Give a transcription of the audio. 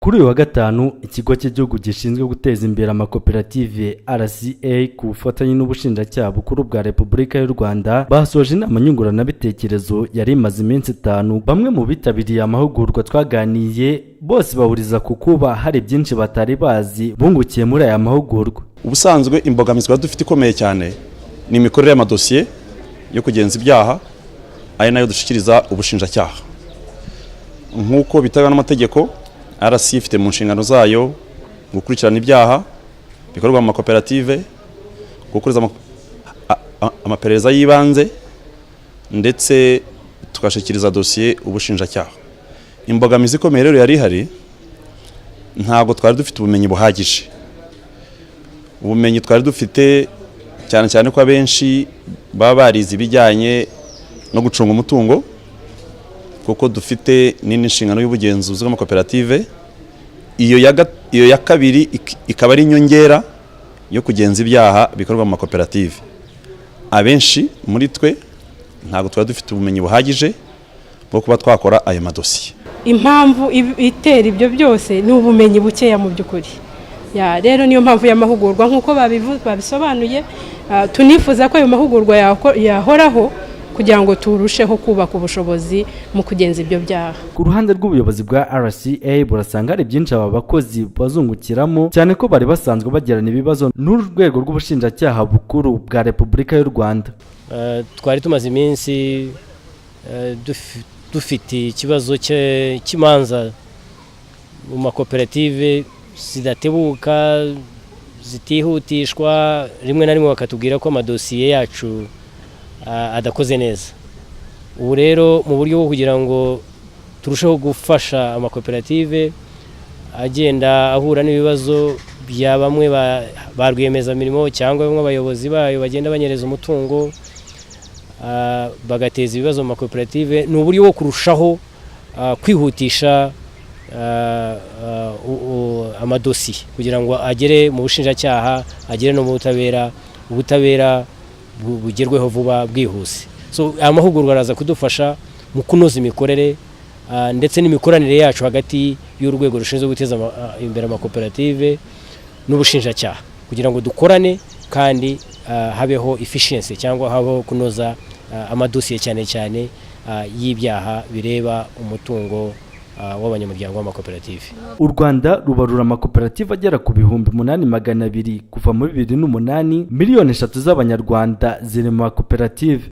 Kuri uyu wa gatanu, Ikigo cy'Igihugu gishinzwe guteza imbere amakoperative, RCA, ku bufatanye n'Ubushinjacyaha Bukuru bwa Repubulika y'u Rwanda, basoje inama nyunguranabitekerezo yari imaze iminsi 5. Bamwe mu bitabiriye amahugurwa twaganiye bose bahuriza ku kuba hari byinshi batari bazi bungukiye muri aya mahugurwa. Ubusanzwe imbogamizi twari dufite ikomeye cyane ni imikorere y'amadosiye yo kugenza ibyaha, ari nayo dushyikiriza ubushinjacyaha. Nk'uko biteganywa n'amategeko, RCA ifite mu nshingano zayo gukurikirana ibyaha bikorwa mu makoperative, gukuriza amaperereza y'ibanze, ndetse tugashyikiriza dosiye ubushinjacyaha. Imbogamizi ikomeye rero yari ihari, ntabwo twari dufite ubumenyi buhagije. Ubumenyi twari dufite, cyane cyane ko abenshi baba barize ibijyanye no gucunga umutungo, kuko dufite n'indi nshingano y'ubugenzuzi bw'amakoperative, iyo ya kabiri ikaba ari inyongera yo kugenza ibyaha bikorwa mu makoperative. Abenshi muri twe ntabwo twari dufite ubumenyi buhagije bwo kuba twakora ayo madosiye. Impamvu itera ibyo byose ni ubumenyi bukeya mu by'ukuri. Ya, rero niyo mpamvu y'amahugurwa nk'uko babisobanuye. Tunifuza ko ayo mahugurwa yahoraho kugira ngo turusheho kubaka ubushobozi mu kugenza ibyo byaha. Ku ruhande rw'ubuyobozi bwa RCA, burasanga hari byinshi aba bakozi bazungukiramo, cyane ko bari basanzwe bagirana ibibazo n'urwego rw'Ubushinjacyaha Bukuru bwa Repubulika y'u Rwanda. Twari tumaze iminsi dufite ikibazo cy'imanza mu makoperative zidatebuka, zitihutishwa, rimwe na rimwe bakatubwira ko amadosiye yacu adakoze neza. Ubu rero, mu buryo bwo kugira ngo turusheho gufasha amakoperative agenda ahura n'ibibazo bya bamwe ba rwiyemezamirimo cyangwa bamwe abayobozi bayo bagenda banyereza umutungo, bagateza ibibazo mu makoperative, ni uburyo bwo kurushaho kwihutisha amadosiye kugira ngo agere mu bushinjacyaha, agere no mu butabera, ubutabera bugerweho vuba bwihuse. So aya mahugurwa araza kudufasha mu kunoza imikorere ndetse n'imikoranire yacu hagati y'urwego rushinzwe guteza imbere amakoperative n'ubushinjacyaha, kugira ngo dukorane kandi habeho efficiency cyangwa habeho kunoza amadosiye, cyane cyane y'ibyaha bireba umutungo w'abanyamuryango w'amakoperative. U Rwanda rubarura amakoperative agera ku 8200. Kuva muri 2008, miliyoni 3 z'Abanyarwanda ziri mu makoperative.